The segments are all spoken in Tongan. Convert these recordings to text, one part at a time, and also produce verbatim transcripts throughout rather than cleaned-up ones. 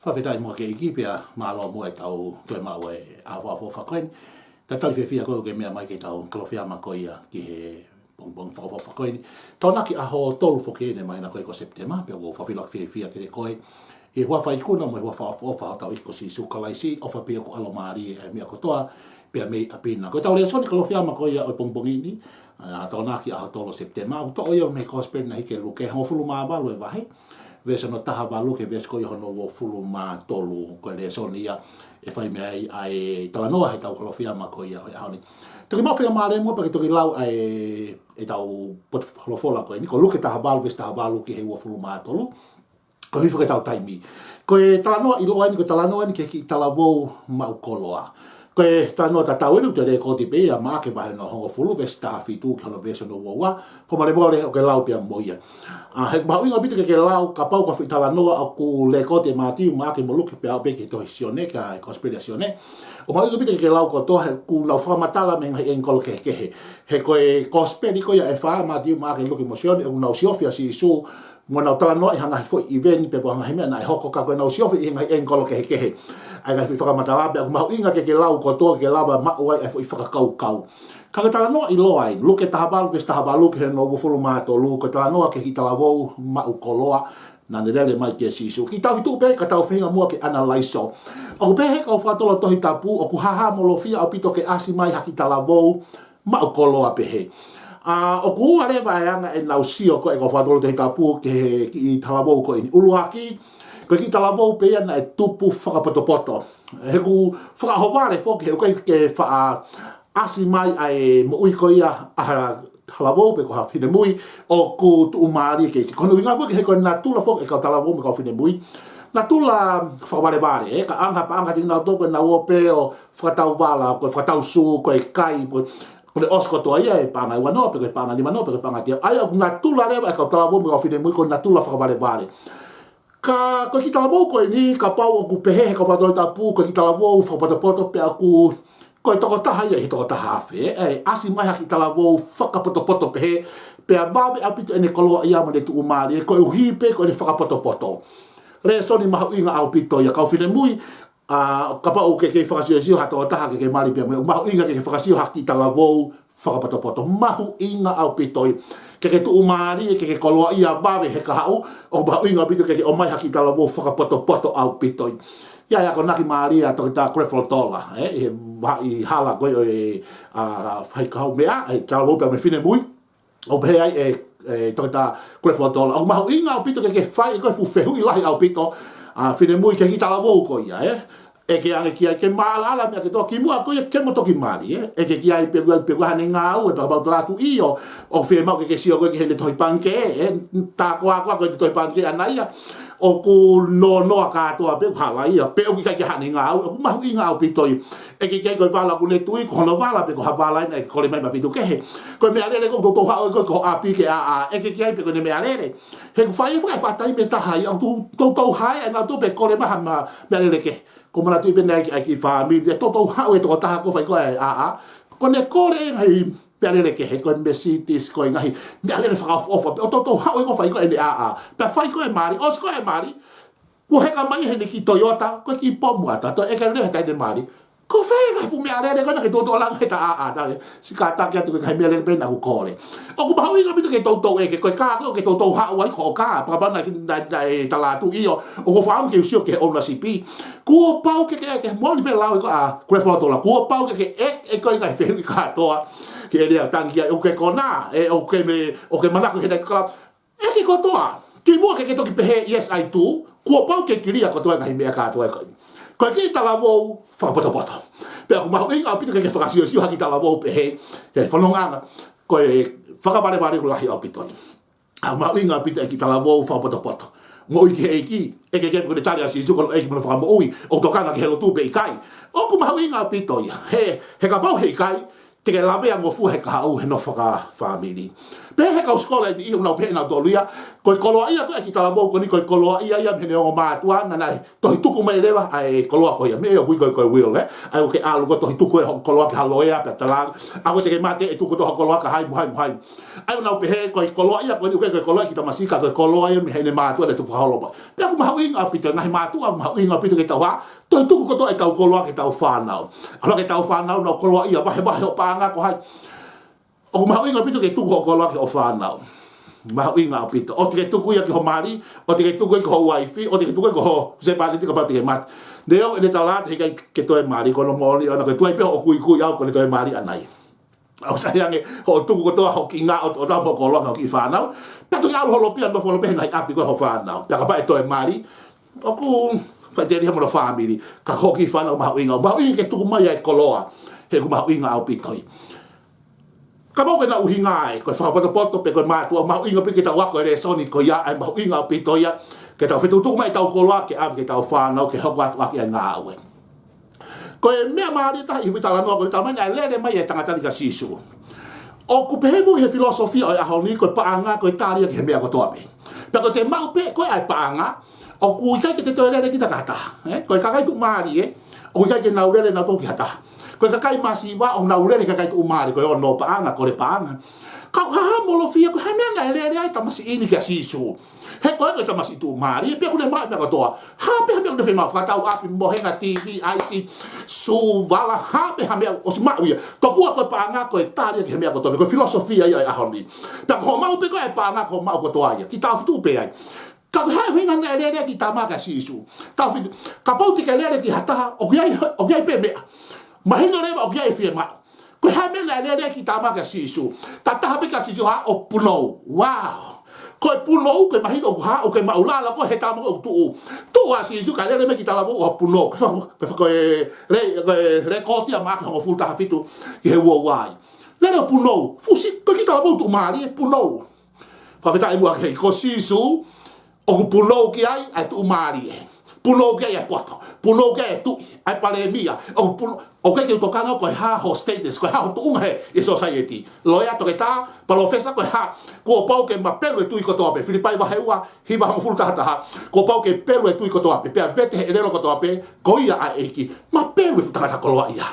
Fakafetaʻi mo e ʻEiki pea mālō mo e tau toe maʻu e ʻaho fakaʻofoʻofa ko eni. Talitali fiefia ko e ke meʻa mai ki he tau Kalofiama ko ia ki he pongipongi fakaʻofoʻofa ko eni. Tānaki ʻaho tolu foki eni mai na ko e ko Sepitema, pea ʻoku ou fakafiefia kiate koe ʻi he huafa ikuna mo e huafa fakaʻofoʻofa hotau ʻEiki ko Sīsū Kalaisi, ʻofa pē ʻoku ʻalomālie ʻa e meʻa kotoa, pea mei ʻapi na. Ko e tau lēsoni Kalofiama ko ia ʻo e pongipongi ni, ʻa, Tānaki ʻaho tolu Sepitema, ʻoku toʻo ia mei he Kosipeli naʻe hiki ʻe Luke, hongofulu mā valu e vahe, veesi hono taha valu ki he veesi ko ia hono uofulu mā tolu, ko e lēsoni ia ʻe fai mei ai ʻa e talanoa he tau Kalofiama ko ia ʻo e ʻaho ni. Toki maʻu faingamālie muʻa pea ke toki lau ʻa e, e tau potu folofola ko eni, ko Luke taha valu, veesi taha valu ki he uofulu mā tolu. Ko e hifo ke tau taimi. Ko e talanoa ʻiloa eni, ko e talanoa eni ki he kiʻi talavou maʻu koloa. Ko e talanoa tatau eni ʻoku te lēkooti pē ia Maʻake vahe hono hongofulu, veesi taha fitu ki hono veesi hono ua ua, fakamolemole ʻoku ke lau pē ia mo ia. ʻA, he ʻoku mahuʻinga ʻaupito ke ke lau, kapau ko ha foʻi talanoa ʻoku lēkooti ʻe Mātiu, Maʻake mo Luke pea aʻu pē ki he tohi Sione, ki he Kosipeli ʻa Sione. ʻOku mahuʻinga ʻaupito ke ke lau kotoa, he ʻoku nau fakamatala mei he ngaahi ʻengikolo kehekehe. He ko e Kosipeli ko ia ʻe fā, Mātiu, Maʻake, Luke mo Sione, ʻoku nau siofi ʻa Sīsū, mo nau talanoaʻi ha ngaahi foʻi ʻiveni pe ko ha ngaahi meʻa naʻe hoko, ka ko ʻenau siofi ʻi he ngaahi ʻengikolo kehekehe ʻa e ngaahi foʻi fakamatala, pea ʻoku mahuʻinga ke ke lau kotoa, ke lava maʻu ai ʻa e foʻi fakakaukau. Ka ko e talanoa ʻiloa eni, Luke taha valu, veesi taha valu ki hono uofulu mā tolu, ko e talanoa ki he kiʻi talavou maʻu koloa naʻa ne lele mai kia Sīsū. Kiʻi tau fitu pē, ka tau feinga muʻa ke analaiso. ʻOku pehē ʻe he kau fakatotolo Tohi Tapu, ʻoku hāhāmolofia ʻaupito ke ʻasi mai ha kiʻi talavou maʻu koloa pehē. ʻA, ʻoku ua leva e anga ʻenau sio ko ē ʻa e kau fakatotolo Tohi Tapu ki he kiʻi talavou ko eni. ʻUluaki, ko e kiʻi talavou pē ia naʻe tupu fakapotopoto. He ʻoku fakaʻohovale foki he ʻoku ʻikai ke faʻa ʻasi mai ʻa e moʻui ko ia ʻa ha talavou pe ko ha finemui ʻoku tuʻumālie kei siʻi. Ko hono ʻuhinga foki he ko e natula foki ʻa e kau talavou mo e kau finemui, natula fakavalevale, ē, ka ʻanga ha paʻanga ʻiate kinautolu ko ʻenau ō pē ʻo fakatau vala, ko e fakatau sū, ko e kai, ko, ko ʻene ʻosi kotoa ia he paʻanga ʻe ua noa, pe ko e paʻanga ʻe nima noa, pe ko e paʻanga ʻe teau. ʻA ia ʻoku natula leva ʻa e kau talavou mo e kau finemui ko e natula fakavalevale. Ka ko e kiʻi talavou ko eni, kapau ʻoku pehē ʻe he kau fakatotolo Tapu, ko e kiʻi talavou fakapotopoto pea ʻoku, ko e tokotaha ia ʻi he toko taha afe, ē, ʻasi mai ha kiʻi talavou fakapotopoto pehē, pea vave ʻaupito ʻene koloaʻia mo ʻene tuʻumālie, koeʻuhi pē ko ʻene fakapotopoto. Lēsoni mahuʻinga ʻaupito ia kau finemui, ʻa, kapau ʻoku ke kei fakasiosio ha tokotaha ke ke mali pea mo ia, ʻoku mahuʻinga ke ke fakasio ha kiʻi talavou fakapotopoto. Mahuʻinga ʻaupito ia. Ke ke tuʻumālie, ke ke koloaʻia vave he kahaʻu, ʻoku mahuʻinga ʻaupito ke ke ʻomai ha kiʻi talavou fakapotopoto ʻaupito ia. ʻI he akonaki mālie ʻa Toketā Creflo Dollar, ē, ʻi he vahaʻa hala ko ē ʻo e, ʻa, fai kahaʻu meʻa, ʻa e talavou pea mo e finemui. ʻOku pehē ai ʻe, ʻe Toketā Creflo Dollar, ʻoku mahuʻinga ʻaupito ke ke fai ʻe koe e fuʻu fehuʻi lahi ʻaupito, ʻa, finemui ki he kiʻi talavou ko ia, ē. ʻEke ange ki ai ke maʻalaʻala meʻa kotoa kimuʻa ko ia ke mo toki mali, ē. ʻEke ki ai pe ʻoku, pe ʻoku ʻi ai haʻane ngāue, pe kapau tala atu ʻio, ʻoku fiemaʻu ke ke sio koe ki heʻene tohi pangikē, ē. Tā koā koā ko ʻene tohi pangikē ʻaʻana ia, ʻoku nonoa kātoa pe ʻoku hala ia, pe ʻoku ʻikai ke ʻi ai haʻane ngāue, ʻoku mahuʻinga ʻaupito ia. ʻEke ki ai ko e vala ʻoku ne tui, ko hono vala pe ko ha vala ia naʻe kole mai mafitu kehe. Ko e meʻalele ʻoku toutou haʻu ko ē ki ho ʻapi ke ʻaʻa, ʻeke ki ai pe ko ʻene meʻalele. He ʻoku fai e faka-, e faʻa taimi ʻe taha ia, ʻoku tou-, toutou haʻu ʻenau tō pe kole mai ha ma-, meʻalele kehe. Ko e manatuʻi pē naʻe ʻi ai e kiʻi fāmili, ʻe toutou haʻu e tokotaha ko ē fai ko ē ʻaʻa. Ko ʻene kole e ngaahi meʻalele kehe, ko e Mercedes, ko e ngaahi meʻalele fakaʻofoʻofa, pea ʻoku toutou haʻu ē ko ē fai ko ē ʻene ʻaʻa. Pea fai ko ē e mali, ʻosi ko ē e mali, kuo heka mai heni kiʻi Toyota, ko e kiʻi pomu ata, toe ʻeke leva he taimi ʻene mali. Ko fē e ngaahi fuʻu meʻalele ko ē naʻa ke toutou langa he ta ʻaʻa, ta ke, siʻi kātaki atu ko e ngaahi meʻalele pē naʻa ku kole. ʻOku mahuʻinga ʻaupito ke toutou ʻeke, ko e kā ko ē ʻoku ke toutou haʻu ai ko hoʻo kā, pea kapau naʻe, naʻe, naʻe tala atu ʻio, ʻoku ou fakaʻamu ke u sio ki he ʻounasipi. Kuo pau ke ke ʻeke, moʻoni pē lau ē ko ē ʻa Creflo Dollar, kuo pau ke ke ʻeke, ʻeke ko e ngaahi fehuʻi kātoa, ke lea tangi ai, ʻoku ke konā, ē, ʻoku ke me, ʻoku ke manako he naʻe kala, ʻeke kotoa. Kimuʻa ke ke toki pehē, "Yes, I do." Kuo pau ke kilia kotoa e ngaahi meʻa kātoa ko ē. Ko e kiʻi talavou fakapotopoto. Pea ʻoku mahuʻinga ʻaupito ke ke fakasiosio ha kiʻi talavou pehē, he fonongaʻanga, ko e fakavalevale ʻoku lahi ʻaupito ia. ʻOku mahuʻinga ʻaupito e kiʻi talavou fakapotopoto. Moʻui ki he ʻEiki, ʻeke ki ai pe ko ʻene tali ʻa Sīsū ko hono ʻEiki mo hono Fakamoʻui, ʻoku tokanga ki he lotu pe ʻikai. ʻOku mahuʻinga ʻaupito ia. He, he kapau he ʻikai, te ke lavea ngofua he kahaʻu he nofo fakafāmili. Pehē ʻe he kau sikola ʻe niʻihi ʻoku nau pehē ʻe nautolu ia, ko e koloaʻia ko ē ʻa e kiʻi talavou ko eni, ko e koloaʻia ia mei heʻene ongo mātuʻa, naʻa nau tohi tuku mai leva ʻa e koloa ko ia, meʻa ia ʻoku ui ko e, ko e will, ē? ʻA ia ʻoku ke ʻalu ʻo tohi tuku ʻe hoʻo koloa ki ha loea pea tala, ʻa ia ʻoku te ke mate ʻe tuku kotoa hoʻo koloa kia hai mo hai mo hai. ʻA ia ʻoku nau pehē ko e koloaʻia ko eni ʻoku ʻikai ko e koloa ʻa e kiʻi tamasiʻi ka ko e koloa ia mei heʻene mātuʻa naʻe tuku ha holopa. Pea ʻoku mahuʻinga ʻaupito, ngaahi mātuʻa, ʻoku mahuʻinga ʻaupito ke tau hā, tohi tuku kotoa ʻetau koloa ki heʻetau fānau. ʻAlu ki heʻetau fānau, nau koloaʻia, vahevahe hoʻo paʻanga ko hai. ʻOku mahuʻinga ʻaupito ke tuku hoʻo koloa ki hoʻo fānau. Mahuʻinga ʻaupito. ʻOua te ke tuku ia ki ho mali, ʻoua te ke tuku ia ki ho uaifi, ʻoua te ke tuku ia ki ho husepāniti kapau te ke mate. Neongo ʻene tala ʻe ʻikai ke toe mali, ko hono moʻoni ʻoku ʻikai ke tuai pē hoʻo kuikui ʻaʻau ko ʻene toe mali ʻanai. ʻOku sai ange hoʻo tuku kotoa hoʻo kiʻi ngaʻotoʻota mo hoʻo koloa ki ho kiʻi fānau. Pea toki ʻalu holo pē ʻo nofo holo pē he ngaahi ʻapi ko ē ʻo ho fānau. Pea kapau ʻe toe mali, ʻoku faʻiteliha mo hono fāmili. Ka ko ho kiʻi fānau mahuʻinga, mahuʻinga ke tuku mai ʻa e koloa. He ʻoku mahuʻinga ʻaupito ia. Kapau ko ʻena ʻuhinga ē, ko e fakapotopoto pe ko e mātuʻa, mahuʻinga pē ke tau ako e lēsoni ko ia, ʻa e mahuʻinga ʻaupito ia ke tau fetukutuku mai ʻetau koloa ke ʻave ki heʻetau fānau ke hoko atu ʻaki ʻa e ngāue. Ko e meʻa ʻe taha ʻi he talanoa ko eni, talamai naʻe lele mai e tangata ni kia Sīsū. ʻOku pehē foki ʻe he filosofia ʻo e ʻaho ni ko e paʻanga ko e tali ia ki he meʻa kotoa pē. Pea ko ʻete maʻu pē ko ē ʻa e paʻanga, ʻoku ʻikai ke te toe lele kita ki ha taha. Ē? Ko e kakai tuʻumālie, ē? ʻOku ʻikai ke nau lele nautolu ki ha taha. Ko e kakai masiva ʻoku nau lele ki he kakai tuʻumālie, ko e ono paʻanga, kole paʻanga. Ka ʻoku hā ha molofia, ko e hā e meʻa naʻe lele ai e tamasiʻi ni kia Sīsū. He ko e, ko e tamasiʻi tuʻumālie, pea ʻoku ne maʻu e meʻa kotoa. Hā pē ha meʻa ʻoku ne fiemaʻu, fakatau ʻapi, mohenga, T V, ʻaisi, sū, vala, hā pē ha meʻa ʻosi maʻu ia. Tokua ko e paʻanga ko e tali ia ki he meʻa kotoa, ko e filosofia ia ʻo e ʻaho ni. Pea ko hoʻo maʻu pē ko ē e paʻanga ko hoʻo maʻu kotoa ia. Kiʻi tāufitu pē ai. Ka ko e hā e ʻuhinga naʻe lele ai e kiʻi tama kia Sīsū? Tāufitu, kapau te ke lele ki ha taha, ʻoku ʻi ai, ʻoku ʻi ai pē meʻa. Mahino leva ʻoku ʻi ai e fiemaʻu. Ko e hā e meʻa naʻe lele ai e kiʻi tama kia Sīsū? Tataha pē kia Sīsū hā? ʻO punou. Wow. Ko e punou, ko e mahino ʻoku hā, ʻoku ke maʻulalo koe he tama ʻoku tuʻu. Tuʻu ʻa Sīsū kae lele mai e kiʻi talavou ʻo punou. Ko e fa-, ko e fa-, ko e le-, ko e lēkooti ia ʻa Maʻake hongofulu taha fitu ki he ua ua ai. Lele ʻo punou. Fusi, ko e kiʻi talavou tuʻumālie, punou. Fakafetaʻi muʻa ki he ʻEiki, ko Sīsū, ʻoku punou ki ai ʻa e tuʻumālie. Punou ki ai ʻa e poto. Punou ki ai ʻa e tuʻi, ʻa e palēmia. ʻOku punou, ʻoku ʻikai ke u tokanga ko e hā ho status, ko e hā ho tuʻunga he, ʻi he society. Loea, toketā, palōfesa, ko e hā. Kuo pau ke mapelu e tui kotoa pē. Filipai vahe ua, hiva hongofulu taha taha. Kuo pau ke pelu e tui kotoa pē. Pea vete he ʻelelo kotoa pē, ko ia ʻa e ʻEiki. Mapelu e fuʻu tangata koloaʻia.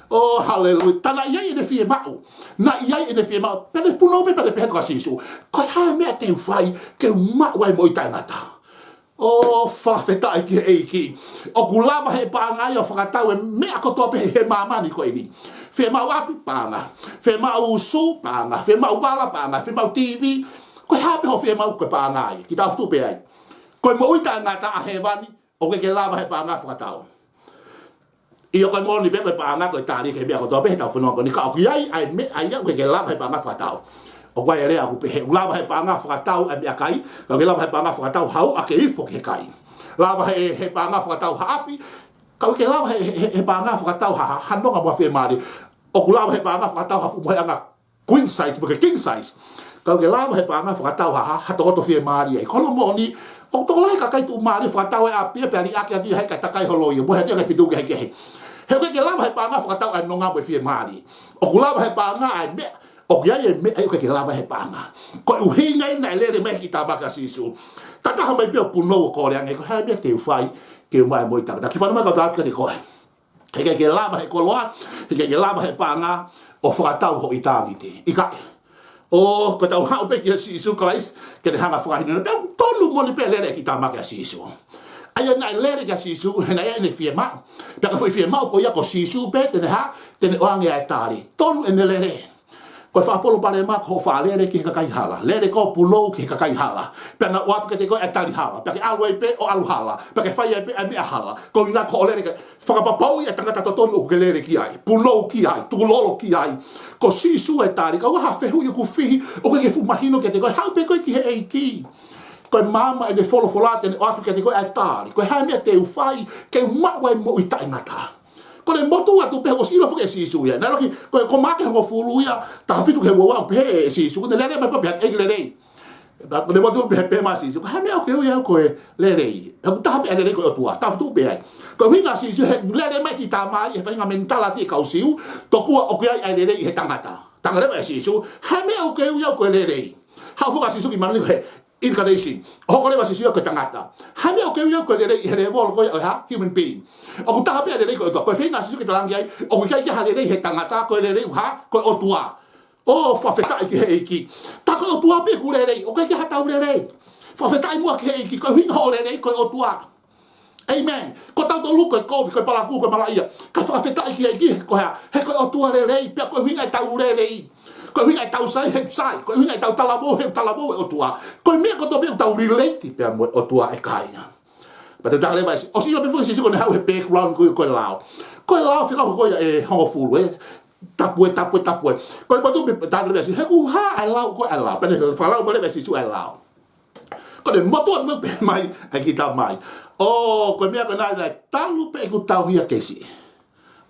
ʻŌ, haleluia. Tā naʻe ʻi ai ʻene fiemaʻu. Naʻe ʻi ai ʻene fiemaʻu. Pea ne punou pē pea ne pehē kia Sīsū, ko e hā e meʻa te u fai ke u maʻu ai e moʻui taʻengata? ʻŌ, fakafetaʻi ki he ʻEiki. ʻOku lava he paʻanga ia ʻo fakatau e meʻa kotoa pē he māmani ko eni. Fiemaʻu ʻapi, paʻanga. Fiemaʻu sū, paʻanga. Fiemaʻu vala, paʻanga. Fiemaʻu T V. Ko e hā pē hoʻo fiemaʻu ko e paʻanga ia. Kiʻi tāufitu pē ai. Ko e moʻui taʻengata ʻa hēvani, ʻoku ʻikai ke lava he paʻanga fakatau. ʻIo, ko e moʻoni pē ko e paʻanga ko e tali ki he meʻa kotoa pē he tau fononga ko eni, ka ʻoku ʻi ai ʻa e meʻa ia ʻoku ʻikai ke lava he paʻanga fakatau. ʻOku ʻi ai e lea ʻoku pehē ʻoku lava he paʻanga fakatau ʻa e meʻakai, ka ʻoku ʻikai lava he paʻanga fakatau haʻu ʻo aʻu ke ifo ki he kai. Lava he, he paʻanga fakatau ha ʻapi, ka ʻoku ʻikai ke lava he, he, he paʻanga fakatau ha, ha, ha nonga mo ha fiemālie. ʻOku lava he paʻanga fakatau ha fuʻu mohenga queen size, pe ko e king size. Ka ʻoku ʻikai ke lava he paʻanga fakatau ha, ha, ha tokoto fiemālie. Ko hono moʻoni, ʻoku tokolahi e kakai tuʻumālie fakatau e ʻapi ia pea liʻaki atu ia he kae takai holo ia, mo e hati ia kae fetuku kehekehe. He ʻoku ʻikai ke lava he paʻanga fakatau ʻa e nonga mo e fiemālie. ʻOku lava he paʻanga ʻa e meʻa, ʻoku ʻi ai e meʻa ia ʻoku ʻikai ke lava he paʻanga. Ko e ʻuhinga ia naʻe lele mai e kiʻi tama kia Sīsū. Tataha mai pē ʻo punou ʻo kole ange, ko e hā e meʻa te u fai ke u maʻu e moʻui taʻengata? Kiʻi fanongo mai kau tala atu kiate koe. He ʻikai ke lava he koloa, he ʻikai ke lava he paʻanga ʻo fakatau ho ʻitāniti. ʻIkai. ʻŌ, ko ʻetau haʻu pē kia Sīsū Kalaisi, ke ne hanga ʻo fakahinohino. Pea ʻoku tonu moʻoni pē e lele e kiʻi tama kia Sīsū. ʻA ia naʻe lele kia Sīsū, he naʻe ʻi ai ʻene fiemaʻu. Pea ko e foʻi fiemaʻu ko ia ko Sīsū pē te ne hā, te ne ʻoange ʻa e tali. Tonu ʻene lele. Ko e faʻa palopalema ko hoʻo faʻa lele ki he kakai hala. Lele koe ʻo punou ki he kakai hala. Pea nau ʻoatu kiate koe ʻa e tali hala. Pea ke ʻalu ai pē ʻo ʻalu hala. Pea ke fai ai pē ʻa e meʻa hala. Ko e ʻuhinga ko hoʻo lele ke fakapapauʻi ʻa e tangata totonu ʻoku ke lele ki ai. Punou ki ai. Tukulolo ki ai. Ko Sīsū e tali. Kapau ʻoku ʻi ai ha fehuʻi ʻoku fihi, ʻoku ʻikai ke fuʻu mahino kiate koe, haʻu pē koe ki he ʻEiki. Ko e maama ʻene folofola te ne ʻoatu kiate koe ʻa e tali. Ko e hā e meʻa te u fai ke u maʻu ai e moʻui taʻengata? Ko ʻene motuʻa atu pē, ʻosi ʻilo foki ʻe Sīsū ia. Naʻe ʻalu ki, ko e, ko Maʻake hongofulu ia, taha fitu ki he ua ua, pehē ʻe Sīsū, ko ʻene lele mai pē, pehē ʻEiki lelei. Pea ko ʻene motuʻa pē, pehē mai Sīsū, ko e hā e meʻa ʻoku ke ui au ko e lelei? He ʻoku taha pē ʻa e lelei, ko e ʻOtua. Tāufitu pē ai. Ko e ʻuhinga ʻa Sīsū he lele mai e kiʻi tama ia he faʻahinga mentality ʻa e kau Siu, tokua ʻoku ʻi ai ʻa e lelei ʻi he tangata. Tala leva ʻe Sīsū, ha meʻa ʻoku ke ui au ko e lelei. Haʻu foki ʻa Sīsū ki māmani ko e incarnation. Hoko leva ʻa Sīsū ia ko e tangata. Ha meʻa ʻoku ke ui au ko e lelei ʻi he level ko ia ʻo ha human being. ʻOku taha pē ʻa e lelei ko e ʻOtua. Ko e feinga ʻa Sīsū ke talaange ai, ʻoku ʻikai ke ʻi ai ha lelei he tangata, ko e lelei ʻoku hā, ko e ʻOtua. ʻO fakafetaʻi ki he ʻEiki. Tā ko e ʻOtua pē ʻoku lelei, ʻoku ʻikai ke ʻi ai haʻatau lelei. Fakafetaʻi muʻa ki he ʻEiki, ko e ʻuhinga hoʻo lelei, ko e ʻOtua. Amen. Ko tautolu ko e kovi, ko e palakū, ko e malaʻia. Ka fakafetaʻi ki he ʻEiki, ko e hā, he ko e ʻOtua lelei, pea ko e ʻuhinga ʻetau lelei. Ko e ʻuhinga ʻetau sai, he sai. Ko e ʻuhinga ʻetau talavou, he talavou e ʻOtua. Ko e meʻa kotoa pē ʻoku tau relate pea mo e ʻOtua ʻe kāinga. Pea te u tala leva ʻe Sī-, ʻosi ʻilo pē foki ʻe Sīsū ko ʻene haʻu he background ko, ko e lao. Ko e lao fika ko ia ʻe hongofulu, ē. Tapu ē, tapu ē, tapu ē. Ko e patu pe tala leva ʻe Sīsū, he ʻoku hā ʻa e lao, ko e lao. Pea ne fakalau mai leva ʻe Sīsū ʻa e lao. Ko ʻene motuʻa atu pē mai ʻa e kiʻi tamai. ʻŌ, ko e meʻa ko ena ia, talu pē ʻeku tauhi ʻa Kesi.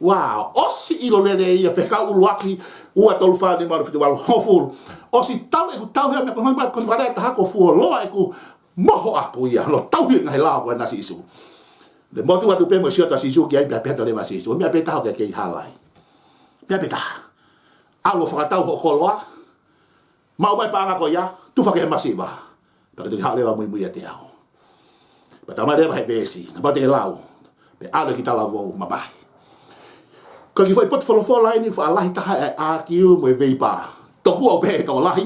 Wow, ʻosi ʻilo lelei ia, Fekau ʻuluaki, ua, tolu, fā, nima, ua, fitu, valu, hongofulu. ʻOsi talu ʻeku tauhi ʻa e meʻa ko ena, ko e meʻa ʻe taha ʻoku fuoloa ʻeku moho ʻaku ia, hono tauhi e ngaahi lao ko ena ʻa Sīsū. Ne motuʻa atu pē mo e sio atu ʻa Sīsū ki ai, pea pehē atu leva ʻa Sīsū, meʻa pē taha ʻoku ke kei hala ai. Meʻa pē taha. ʻAlu ʻo fakatau hoʻo koloa, maʻu mai e paʻanga ko ia, tufa ki he masiva. Pea ke toki haʻu leva ʻo muimui ʻiate au. Pea talamai leva he veesi, naʻa pau te ke lau, pea ʻalu e kiʻi talavou ʻo mamahi. Ko e kiʻi foʻi potu folofola eni, faʻa lahi taha e ʻākiu mo e veipā. Tokua ʻoku pehē ʻe he tokolahi,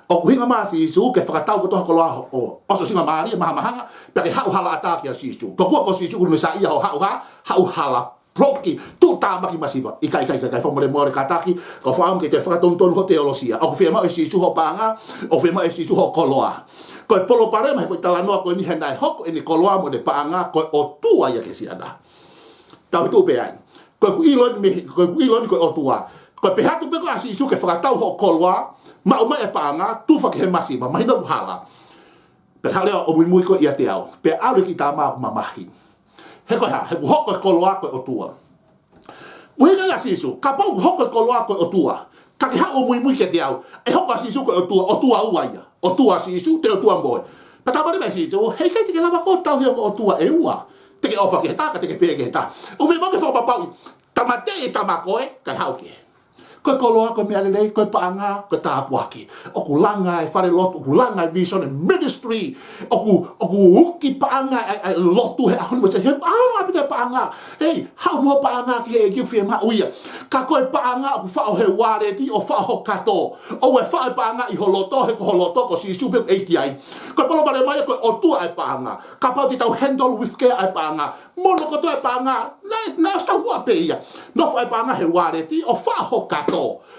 ʻoku ʻuhinga mai ʻa Sīsū ke fakatau kotoa hoʻo koloa ʻo, ʻo ʻosi ʻosinga mālie, mahamahanga, pea ke haʻu hala ʻatā kia Sīsū. Tokua ko Sīsū ʻoku ne saiʻia hoʻo haʻu hā, haʻu hala poloki, tuʻutāmaki masiva. ʻIkai, ʻikai, ʻikai, ʻikai, fakamolemole kātaki, ko e fakaʻamu ke toe fakatonutonu hoʻo teolosia. ʻOku fiemaʻu ʻe Sīsū hoʻo paʻanga, ʻoku fiemaʻu ʻe Sīsū hoʻo koloa. Ko e palopalema he foʻi talanoa ko eni he naʻe hoko ʻene koloa mo ʻene paʻanga ko e ʻotua ia kia Sīsū. Tau tuʻu pē ai. Ko ʻeku ʻilo eni mei, ko ʻeku ʻilo eni ko e ʻOtua. Ko e pehē atu pē ko ē ʻa Sīsū ke fakatau hoʻo koloa, maʻu mai e paʻanga, tufa ki he masiva, mahino ʻoku hala. Pea haʻu leva ʻo muimui koe ʻiate au. Pea ʻalu e kiʻi tama ʻo mamahi. He ko e hā, he kuo hoko e koloa ko e ʻOtua. ʻUhinga ʻa Sīsū, kapau kuo hoko e koloa ko e ʻOtua, ka ke haʻu ʻo muimui kiate au, ʻe hoko ʻa Sīsū ko e ʻOtua, ʻOtua ua ia. ʻOtua ʻa Sīsū, toe ʻOtua mo e. Pea talamai leva ʻe Sīsū, heʻikai te ke lava koe ʻo tauhi e ongo ʻotua ʻe ua. Te ke ʻofa ki he taha, ka te ke fē ki he taha. ʻOku fiemaʻu ke fakapapauʻi, tāmateʻi e tama ko ē, kae haʻu ki he. Ko e koloa ko e meʻa lelei, ko e paʻanga ko e tāpuaki. ʻOku langa e falelotu, ʻoku langa e vision e ministry. ʻOku, ʻoku uki paʻanga e, e lotu he ʻaho ni mo e sē, he ʻaonga ʻaupito e paʻanga. Ei, haʻu mo e paʻanga ki he ʻEiki, ʻoku fiemaʻu ia. Ka ko e paʻanga ʻoku faʻo he wallet ʻo faʻo ho kato. ʻOua ʻe faʻo e paʻanga ʻi ho loto, he ko ho loto ko Sīsū pē ʻoku ʻEiki ai. Ko e palopalema ia ko e ʻotua e paʻanga. Kapau te tau handle with care e paʻanga, mono kotoa e paʻanga, naʻe, naʻe ʻosi tau ua pē ia. Nofo e paʻanga he wallet ʻo faʻo ho kato.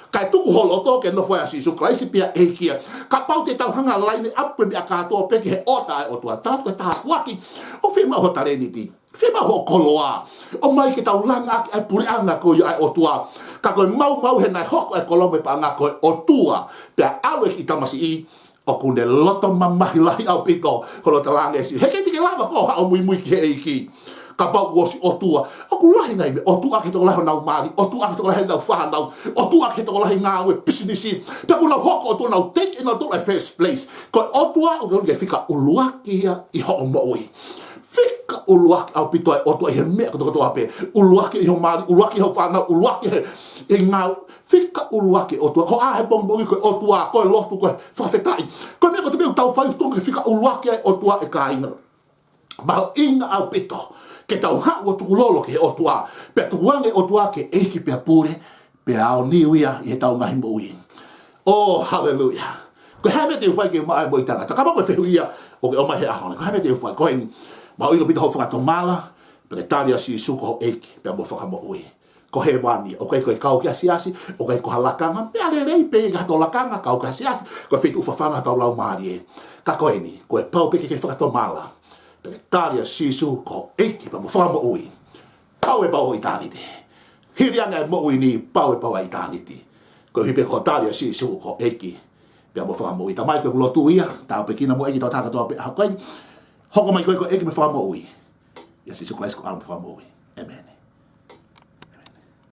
Kae tuku ho loto ke nofo ai ʻa Sīsū Kalaisi pē ʻEiki ia. Kapau te tau hanga ʻo line up e meʻa kātoa pē ki he ʻota ʻa e ʻOtua, tā ko e tāpuaki. ʻOku fiemaʻu ho talēniti. Fiemaʻu hoʻo koloa. ʻOmai ke tau langa ʻaki ʻa e puleʻanga ko ia ʻa e ʻOtua. Ka ko e maumau he naʻe hoko e koloa mo e paʻanga ko e ʻOtua. Pea ʻalu e kiʻi tamasiʻi ʻoku ne loto mamahi lahi ʻaupito, ko hono talaange ʻe Sīsū, heʻikai te ke lava koe ʻo haʻu ʻo muimui ki he ʻEiki kapau kuo ʻosi ʻotua. ʻOku lahi e ngaahi meʻa, ʻotua ki he tokolahi honau mali, ʻotua ki he tokolahi honau fānau, ʻotua ki he tokolahi ngāue, pisinisi. Pea kuo nau hoko ʻotua, nau take ʻenautolu e first place. Ko e ʻOtua ʻoku ne fika ʻuluaki ia ʻi hoʻo moʻui. Fika ʻuluaki ʻaupito e ʻOtua ʻi he meʻa kotokotoa pē. ʻUluaki ʻi ho mali, ʻuluaki ʻi ho fānau, ʻuluaki he, he ngāue. Fika ʻuluaki e ʻOtua. Ko e ʻā he pongipongi ko e ʻOtua, ko e lotu, ko e fakafetaʻi. Ko e meʻa kotoa pē ʻoku tau fai ʻoku totonu ke fika ʻuluaki ai e ʻOtua, ʻe kāinga. Mahuʻinga ʻaupito ke tau haʻu ʻo tukulolo ki he ʻOtua. Pea tukuange e ʻOtua ke ʻEiki pea Pule, pea aoniu ia ʻi heʻetau ngaahi moʻui. ʻŌ, haleluia. Ko e hā e meʻa te u fai ke maʻu ai e moʻui taʻengata? Kapau ko e fehuʻi ia ʻoku ke ʻomai he ʻaho ni, ko e hā e meʻa te u fai? Ko eni, mahuʻinga ʻaupito hoʻo fakatomala, pea ke tali ʻa Sīsū ko ho ʻEiki pea mo e Fakamoʻui. Ko hēvani, ʻoku ʻikai ko e kau ki ha siasi, ʻoku ʻikai ko ha lakanga, meʻa lelei pē ke ʻi ai hato lakanga, kau ki ha siasi, ko e feituʻu fafanga hotau laumālie. Ka ko eni, ko e pau pē ke ke fakatomala, pea ke tali ʻa Sīsū ko ho ʻEiki pea mo e Fakamoʻui. Pau e pau ʻo ʻitāniti. Hili ange e moʻui ni, pau e pau ʻa ʻitāniti. Koeʻuhi pē ko hoʻo tali ʻa Sīsū ko ho ʻEiki pea mo e Fakamoʻui. Tamai, ko ʻeku lotu ia, tāpuekina mo ʻEiki tau taka toa pē ʻaho ko eni. Hoko mai koe ko e ʻEiki mo e Fakamoʻui. ʻIa Sīsū Kalaisi ko homau Fakamoʻui. ʻĒmeni.